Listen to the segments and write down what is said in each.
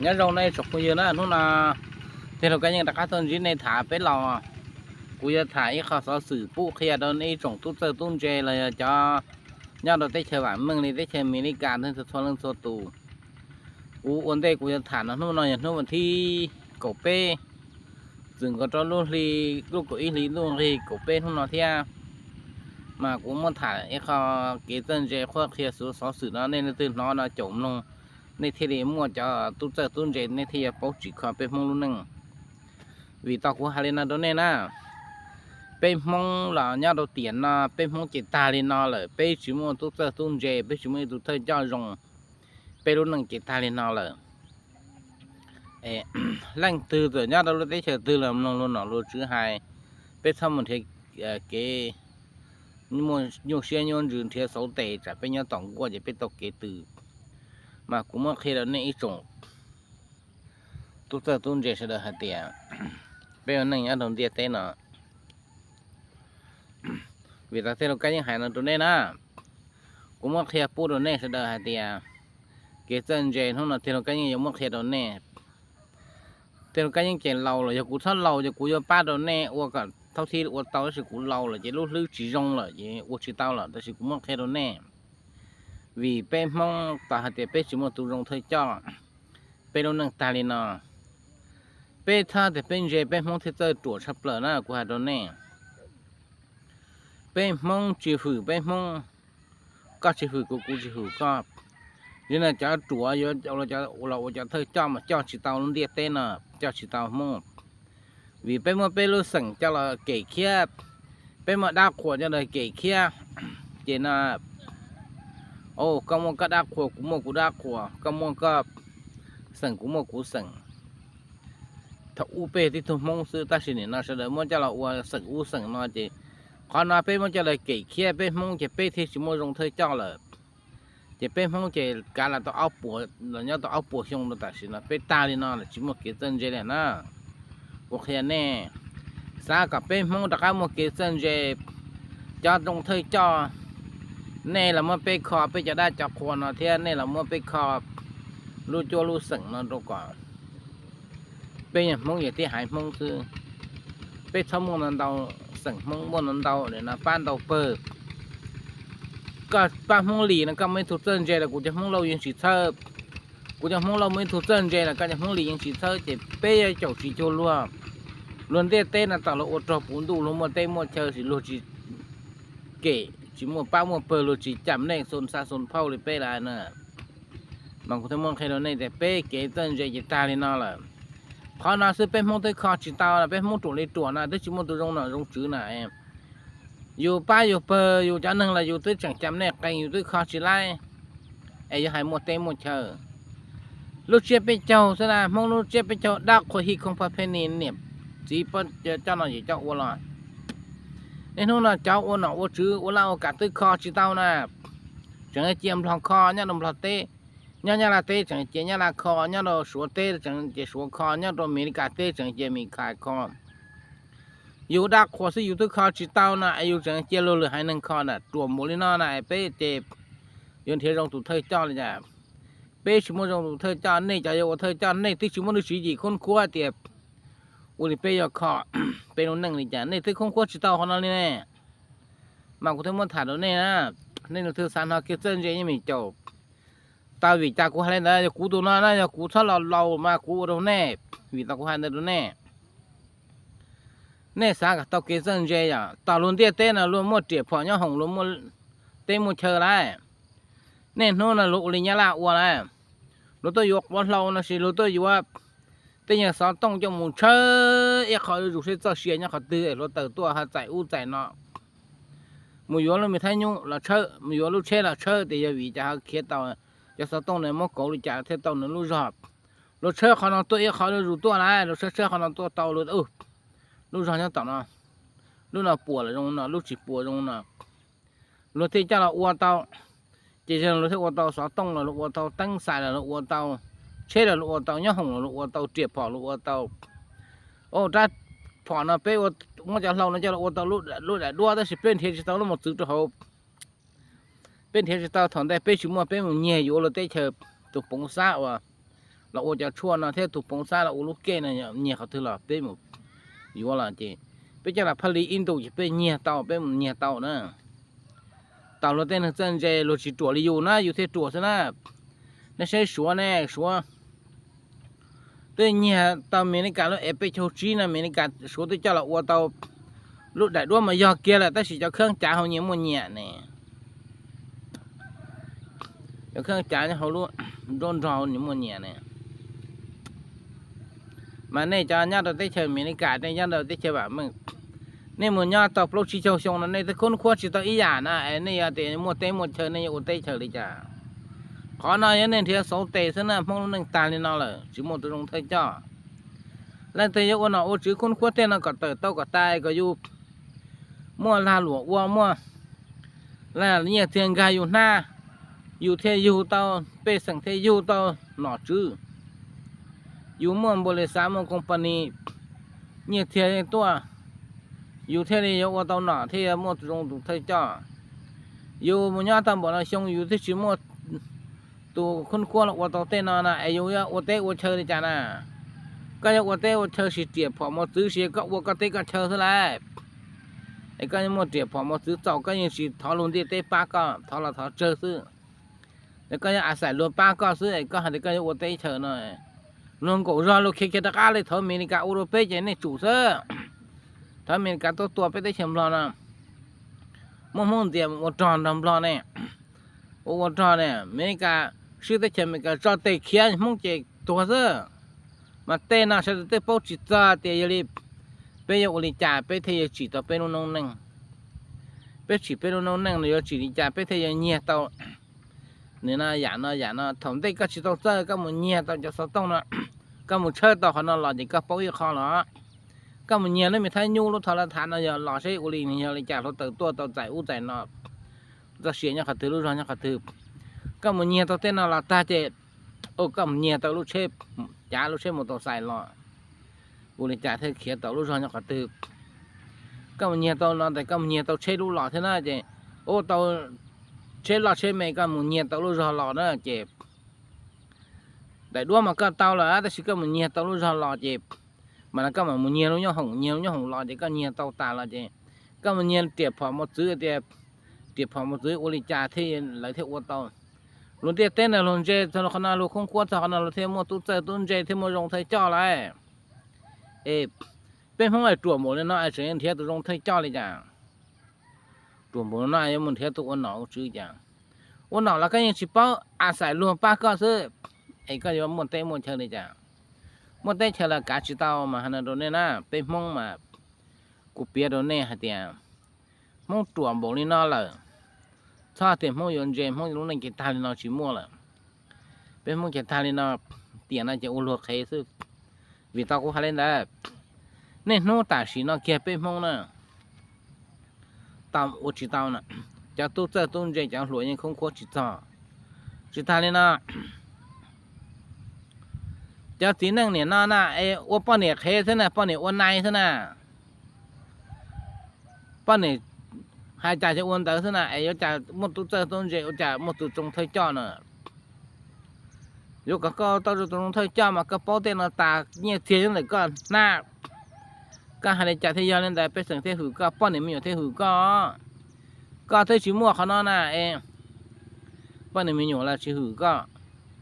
Nyob zoo nej tsoom phooj ywg na, hnub no tij laug Kab Yeej rov qab tuaj ntsib nej tham peb los. Kuv yuav tham ib qho xov xwm pub qhia rau nej ib tsoom tub txawj tub ntse los yog cov nyob rau teb chaws vam meej li teb chaws Amelikas txhua leej txhua tus. Kuv ua ntej kuv yuav tham no, hnub no yog hnub vas thib kaum peb, txwm nkaus rau lub hli, lub kaum ib hli ntuj nqig kaum peb hnub no thiab. Mas kuv muab tham ib qho kev txawj ntse qhuab qhia xov xwm no, nej leej twg hnov no caum mloog, nej thiaj li muaj cov tub txawj tub ntse, nej thiaj yuav paub tsim kho peb Hmoob lub neej. Vim tau kuv hais li no rau nej na, peb Hmoob los nyob rau tiam no, peb Hmoob ces tag li no lawm, peb tsis muaj tub txawj tub ntse, peb tsis muaj ib tug thawj coj zoo, peb lub neej ces tag li no lawm. Leej twg txawm nyob rau lub teb chaws twg los mloog luag nom luag tswv hais, peb txhob mus nrhiav kev nyuaj siab nyuaj ntsws nrhiav xauv tes, tsam peb nyob tom nkuaj ces peb tau kev tws. Mas kuv muab qhia rau nej ib tsoom tub txawj tub ntse sawv daws hais tias peb ua neej nyob rau ntiaj teb no, vim tau tij laug Kab Yeej hais no rau nej na, kuv muab qhia pub rau nej sawv daws hais tias kev txawj ntse hnub no tij laug Kab Yeej yuav muab qhia rau nej. Tij laug Kab Yeej ces laus lawm, yog kuv txhob laus ces kuv yuav pab rau nej ua kom thaub thib ua tau, tab sis kuv laus lawm ces lub hlwb tsis zoo lawm ces ua tsis tau lawm, tab sis kuv muab qhia rau nej. Vim peb Hmoob tau hais tias peb tsis muaj tus zoo thawj coj, peb lub neej tag li no. Peb thab tias peb ntse peb Hmoob thiaj txawj ruam tshaj plaws na, kuv hais rau nej. Peb Hmoob tsis hwm peb Hmoob, koj tsis hwm kuv, kuv tsis hwm koj. Yog no cov ruam yuav los ua cov thawj coj mas coj tsis tau lub ntiaj teb no, coj tsis tau Hmoob. Vim peb muab peb lub xeem coj los kem khiab, peb muab dab qhuas coj los kem khiab, ces no, koj muaj koj dab qhuas, kuv muaj kuv dab qhuas, koj muaj koj xeem, kuv muaj kuv xeem. Thaum ub peb tib tug Hmoob xwb, tab sis nim no sawv daws muab coj los ua xeem ub xeem no ces qhov no peb muab coj los kem khiab peb Hmoob ces peb thiaj tsis muaj zoo thawj coj lawm. Ces peb Hmoob ces kav los tau ob puas, los nyob tau ob puas xyoo rau tam sim no peb tag li no lawm, tsis muaj kev txawj ntse li na. Kuv qhia nej, xav kom peb Hmoob rov qab muaj kev txawj ntse, cov zoo thawj coj, nej los muab peb kho peb cov dab cov qhua no thiab nej los muab peb kho lub cuab lub xeem no rau kom peb yog Hmoob yog tib haiv Hmoob xwb. Peb txhob muaj ntau ntau xeem Hmoob, muaj ntau ntau li no pab ntau pawg. Koj pab Hmoob Lis no koj muaj ib tug txawj ntse los kuv cov Hmoob Lauj yeej tsis txhawb, kuv cov Hmoob Lauj muaj ib tug txawj ntse los koj cov Hmoob Lis yeej tsis txhawb, ces peb yuav caum tsis cuag luag. Luag ntiaj teb no tau luag ua rog puv ntuj, luag muaj teb muaj chaw, tab sis luag tsis kem, tsis muaj pab muaj pawg, luag tsis cam nej xoo xa xoo phauj li peb lawm na. Mas kuv thiaj muab qhia rau nej tias peb kev txawj ntse ces tag li no lawm. Qhov no xwb peb Hmoob twb kho tsis tau, peb Hmoob ruam li ruam no twb tsis muaj tus zoo nom zoo tswv na. Yus pab yus pawg yus cov neeg los yus twb tseem cam nej qees, yus twb kho tsis laib, es yuav hais muaj teb muaj chaw. Lub tsiab peb caug xwb na, Hmoob lub tsiab peb caug dab qhuas hij khooj paj pheej niam txiv coj no yim coj ua los. Niaj hnub no cov ua nom ua tswv ua laj ua kam twb kho tsis tau na. Tseem cia Nplog kho nyob rau Nplog teb, nyob Nyab Laj teb tseem cia Nyab Laj kho, nyob rau Suav teb tseem cia Suav kho, nyob rau Amelikas teb tseem cia Amelikas kho. Yus dab qhuas xwb yus twb kho tsis tau no es yus tseem cia luag lwm haiv neeg kho na, ruam npaum li no na es peb ces yuav nrhiav zoo tus thawj coj li cas? Peb tsis muaj zoo tus thawj coj, nej cov yuav ua thawj coj nej twb tsis muaj lub tswv yim khoob khuab tias ua li peb yuav kho peb lub neej li cas, nej twb khoob khuab tsis tau qhov no li ne. Mas kuv thiaj muab tham rau nej na, nej leej twg xav hnov kev txawj ntse yeej meem caum. Tau vim cas kuv hais li ntawd, yog kuv tus no na, yog kuv txhob los laus mas kuv ua rau nej, vim tau kuv hais ntawd rau nej. Nej xav kom tau kev txawj ntse yom, tom luag ntiaj teb no luag muaj riam phom nyob hoom, luag muaj teb muaj chaw lawm. Niaj hnub no luag ua li Nyab Laj ua lawm, luag tuaj yuav quav hlau no sis luag tuaj yuav tej nyuag xov tooj coj mus tshawb ib qho zuj zus seb txoj sia nyob qhov twg, hluav taws tuaj ho txais ub txais no. Mus yuav lub me thab nyub los tshawb, mus yuav lub tsheb los tshawb, tias yog vim cas ho khiav tau, cov xov tooj no muab kauv li cas thiaj tau nws lub zog. Luag tshawb qhov no tuaj ib qho zuj zus tuaj lawm, luag tshawb tshawb qhov no tuaj tau, lub zog nyob tom no, lub no puas los zoo no, lub tsis puas zoo no. Luag thiaj coj los ua tau. Ces yog luag thiaj ua tau xov tooj los luag ua tau, teeb xais los luag ua tau, tsheb los luag ua tau, nyob hoom los luag ua tau, riam phom luag ua tau. Rab phom no peb muab cov hlau no coj los ua tau lub daim duab, tab sis peb nrhiav tsis tau lub mos txwv rau hauv. Peb nrhiav tsis tau, thaum ntej peb tsis muaj, peb mus nyiag yuav luag teb chaws tus poov xab uas los ua cov tshuaj no thiab tus poov xab los ua lub kej no, nyiag qhov twg los peb mus yuav los ces peb coj los phaj li ib ntus ces peb nyiag tau, peb mus nyiag tau na. Tau luag tej neeg txawj ntse luag tsis ruam li yus na, yus thiaj ruam xwb na. Nej saib Suav ne, Suav twb nyiag tau Amelikas lub F peb caug tsib no, Amelikas Suav twb coj los ua tau lub daim duab mas yog kiag lawm, tab sis cov kheeb cav hauv nyias muaj nyias ne. Cov kheeb cav hauv lub nruab nrog nyias muaj nyias ne. Mas nej cov nyob rau teb chaws Amelikas, nej nyob rau teb chaws vam meej, nej mus nyob tau plaub tsib caug xyoo no nej twb khub khuab tsis tau ib yam na, es nej yuav tias muaj teb muaj chaw nej yuav ua teb chaws li cas? Qhov no yog nej nrhiav xauv tes xwb na, Hmoob lub neej tag li no lawm tsis muaj tus zoo thawj coj. Leej twg yuav ua nom ua tswv khub khuab tej no kom tawm tau kom tas kom yus muaj lag luam ua, muaj nyiaj txiag nkag yus hnab, yus thiaj yug tau, pej xeem thiaj yug tau nom tswv. Yus muaj npaum li xav muaj company, nyiaj txiag tuaj, yus thiaj li yuav ua tau nom thiaj yuav muaj tus zoo tus thawj coj. Yus mus nyob tau npaum no xyoo yus twb tsis muaj tus khub khuab los ua tau tej no na, es yus yuav ua teb ua chaw li cas na? Koj yuav ua teb ua chaw sis riam phom mos txwv sis koj ua koj teb koj chaw xwb lauj. Es koj yeej muaj riam phom mos txwv txaus, koj yeej tsis thov luag ntiaj teb pab koj, thov los thov tsawg xwb. Es koj yuav a xais luag pab koj xwb es koj hais tias koj yuav ua teb chaw no, luag nkaum zog luag khiav kiag rov qab li. Thaum Amelikas ua rau peb ces nej tsum xwb. Thaum Amelikas tuaj tua peb teb chaws Nplog no, muaj Hmoob ntxias ua rog nrog Nplog ne, ua ua rog ne, Amelikas, swb teb chaws Amelikas tso tes khiav Hmoob ces tuag xwb. Mas tej no sawv daws twb paub tsis txog tias yog li peb yuav ua li cas peb thiaj yuav tsim tau peb lub noob neej. Peb tsim peb lub noob neej no yuav tsim li cas peb thiaj yuav nyiag tau nws no yam no yam no. Thaum ntej koj tsis tau txawj koj mus nyiag tau cov xov tooj no, koj mus tshawb tau qhov no los ces koj paub ib qho los. Koj mus nyiag lub me thab nyub lub thov laj thav no yog los seb ua li yog li cas hluav taws tuaj tau txais ub txais no, txoj sia nyob qhov twg lub zog nyob qhov twg. Koj mus nyiag tau tej no los tag ces koj mus nyiag tau lub tsheb, cav lub tsheb mus tau xais los, ua li cas thiaj khiav tau lub zog nyob qhov twg. Koj mus nyiag tau no tes koj mus nyiag tau tsheb lub los thiab na ces ua tau tsheb loj tsheb me koj mus nyiag tau lub zog los na ces daim duab mas koj tau lawm tab sis koj mus nyiag tau lub zog los ces mas no koj mam mus nyiag lub nyob hoom, nyiag lub nyob hoom los ces koj nyiag tau tas los ces koj mus nyiag riam phom mos txwv tias riam phom mos txwv ua li cas thiaj lawv thiaj ua tau. Luag ntiaj teb ntawd luag ntse txog qhov no, luag khoob khuab txog qhov no luag thiaj muaj tub txawj tub ntse thiaj muaj zoo thawj coj lawm. Es peb Hmoob es ruam npaum li no es tseem nrhiav tus zoo thawj coj li cas? Ruam npaum li no yuav mus nrhiav tus ua nom ua tswv cas? Ua nom los koj yeej tsis paub, a xais luag pab koj xwb, es koj yuav muaj teb muaj chaw li cas? Muaj teb chaw los kav tsis tau mas hais no rau nej na, peb Hmoob mas kuv piav rau nej hais tias Hmoob ruam npaum li no lawm, txhob tias Hmoob yuav ntse, Hmoob lub neej ces tag li no tsis muaj lawm. Peb Hmoob ces tag li no, tiam no ces ua luag qhev xwb. Vim tau kuv hais li ntawd, niaj hnub tam sim no kiag peb Hmoob na, tau ua tsis tau na, cov tub txawj tub ntse cov hluas yeej khoob khuab tsis txog. Tsis tag li no, cov txiv neej niam no na es ua poj niam qhev xwb na, poj niam ua nai xwb na, poj niam hais cas ces ua ntawd xwb na, es yuav cas muaj tub txawj tub ntse, ua cas muaj tus zoo thawj coj na? Yuav kom koj tau tus zoo thawj coj mas koj paub tej no tas, nyiaj txiag nyob ntawm koj hnab, koj hais li cas thiaj yog li ntawd, pej xeem thiaj hwm koj, poj niam me nyuam thiaj hwm koj. Koj twb tsis muaj qhov no na es poj niam me nyuam los tsis hwm koj,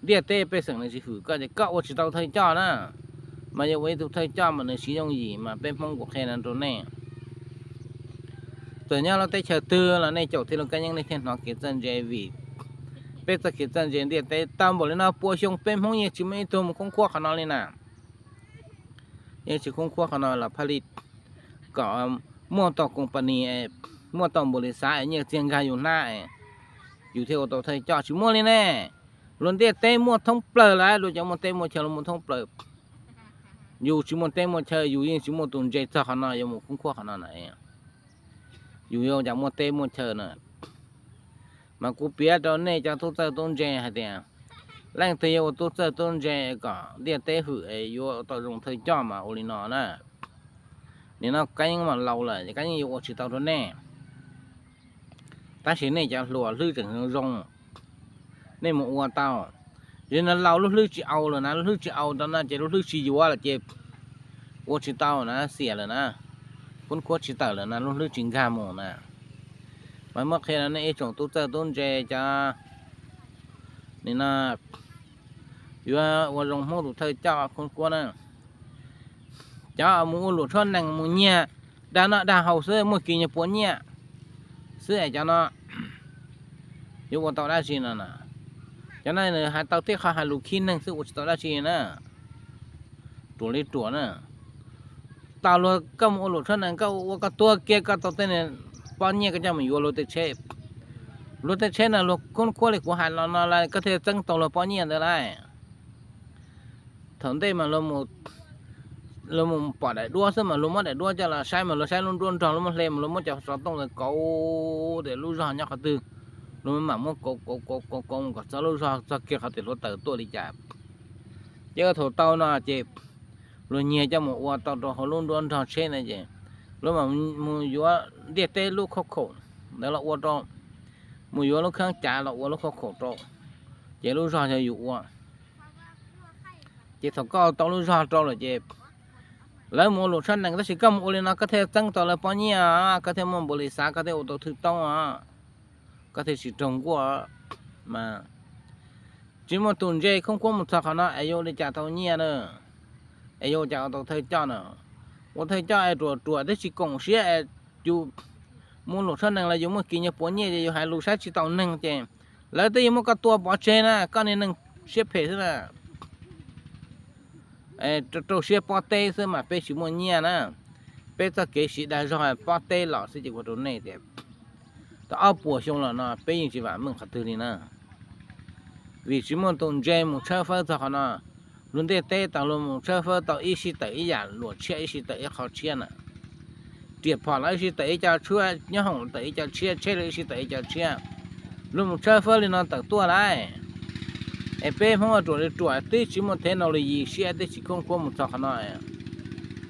ntiaj teb pej xeem los tsis hwm koj ces koj ua tsis tau thawj coj na. Mas yuav ua ib tug thawj coj mas nws tsis yooj yim mas peb Hmoob kuv qhia no rau nej. Txawm nyob lub teb chaws twg los nej caum txij lub kab yeeb nej thiaj hnov kev txawj ntse vim peb txoj kev txawj ntse ntiaj teb tau npaum li no pua xyoo peb Hmoob yeej tsis muaj ib tug mus khoob khuab qhov no li na. Yeej tsis khoob khuab qhov no los phaj li kom muaj tau company, muaj tau npaum li xav es nyiaj txiag nkag yus hnab es yus thiaj ua tau thawj coj, tsis muaj li ne. Luag ntiaj teb muaj thoob plaws lawm, luag cov muaj teb muaj chaw los muaj thoob plaws. Yus tsis muaj teb muaj chaw, yus yeej tsis muaj tus ntse txog qhov no yuav mus khoob khuab qhov no na. Yus yuav cas muaj teb muaj chaw na? Mas kuv piav rau nej cov tub txawj tub ntse hais tias leej twg yuav ua tub txawj tub ntse kom ntiaj teb hwm es yuav tau zoo thawj coj mas ua li no na. Nim no kab yeeb mas laus lawm, kab yeeb yuav ua tsis tau rau nej. Tab sis nej cov hluas hlwb tseem zoo zoo, nej mus ua tau. Yog no laus lub hlwb tsis au lawm na, lub hlwb tsis au rau no ces lub hlwb tsis yuav lawm ces ua tsis tau na, xiam lawm na, khub khuab tsis tawm lawm na, lub hlwb tsis nkag mus na. Mas muab qhia rau nej ib tsoom tub txawj tub ntse cov nim no yuav ua zoo Hmoob tus thawj coj khub khuab na, cov mus ua luam tshuab nees mus nyiag dag noj dag haus xwb, muaj kis nyuag puav nyiaj xwb es cov no yuav ua tau dab tsi no na? Cov no nws hais tau tej qhov hais lus khib neeg xwb, ua tsis tau dab tsi na. Ruam li ruam na. Tau luag koj mus ua luam tshuab nees, koj ua koj tuag kiag, koj tau tej pob nyiaj koj coj mus yuav luag tej tsheb. Luag tej tsheb no luag khub khuab li kuv hais los no lawm, koj thiaj txeeb tau luag pob nyiaj ntawd lauj. Thaum ntej mas luag mus pom daim duab xwb mas luag muab daim duab coj los saib mas luag saib lub nruab nrog, luag muab hle mas luag muab cov xov tooj ntawd kauv tias lub zog nyob qhov twg, luag mam muab kauv kauv kauv kauv kauv mus kom txog lub zog, txog kiag qhov tias hluav taws tuaj li cas. Ces thaum tau no ces luag nyiag coj mus ua tau rau hauv lub nruab nrog tsheb na ces luag mam mus yuav ntiaj teb lub khauj khaum ntawd los ua rau, mus yuav lub khaub cav los ua lub khauj khaum rau, ces lub zog yog yus ua. Ces thaum koj tau lub zog rau lawm ces lawv mus ua luam tshuab nees, tab sis koj mus ua li no koj thiaj txeeb tau lawv pob nyiaj, koj thiaj muaj npaum li xav, koj thiaj ua tau thwj toob, koj thiaj tsis raug nkuaj. Mas tsis muaj tus ntse khub khuab mus txog qhov no es yuav ua li cas tau nyiaj na, es yuav ua cas ua tau thawj coj na? Ua thawj coj es ruam ruam twb tsis koom siab es yus mus luam tshuab nees los yus muaj kis nyuag puav nyiaj ces yus hais lus saib tsis taus neeg ces lawv twb yuav muab koj tua pov tseg na, koj niag neeg siab phem xwb na. Rau siab pob teb xwb mas peb tsis muaj nyiaj na, peb txoj kev siv dag zog pob teb los xwb ces ua rau nej tias tau ob puas xyoo los no peb yeej tsis vam meej qhov twg li na. Vim tsis muaj tus ntse mus tshawb fawb txog qhov no. Luag ntiaj teb tau luag mus tshawb fawb tau ib sij tawm ib yam luam tshiab, ib sij tawm ib qho tshiab na. Riam phom los ib sij tawm ib co tshiab, nyob hoom tawm ib co tshiab, tsheb los ib sij tawm ib co tshiab. Luag mus tshawb fawb li no tawm tuaj lauj. Es peb Hmoob ua ruam li ruam twb tsis muaj thev no lus yis siab twb tsis khub khuab mus txog qhov no,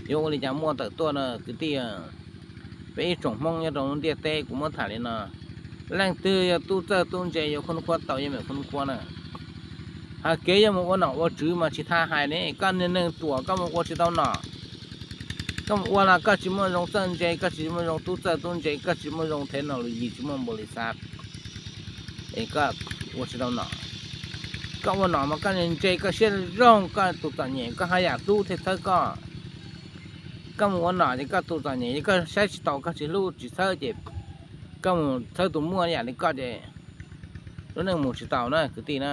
yuav ua li cas muaj tawm tuaj na kwv tij? Peb ib tsoom Hmoob nyob rau lub ntiaj teb kuv muab tham li no, leej twg yog tub txawj tub ntse yuav khub khuab tau yeej meem khub khuab na. Hais kev yuav mus ua nom ua tswv mas tsis txhob hais ne, koj niag neeg ruam koj mus ua tsis tau nom. Koj mus ua los koj tsis muaj zoo txawj ntse, koj tsis muaj zoo tub txawj tub ntse, koj tsis muaj zoo thev no lus yis, tsis muaj npaum li xav, es koj ua tsis tau nom. Koj ua nom mas koj ntse, koj siab zoo, koj tus txom nyem koj haj yam hlub thiaj txhawb koj. Koj mus ua nom ces koj tus txom nyem ces koj saib tsis taus, koj tsis hlub tsis txhawb ces koj mus txhawb tus muaj yam li koj ces lub neej mus tsis tau na kwv tij na.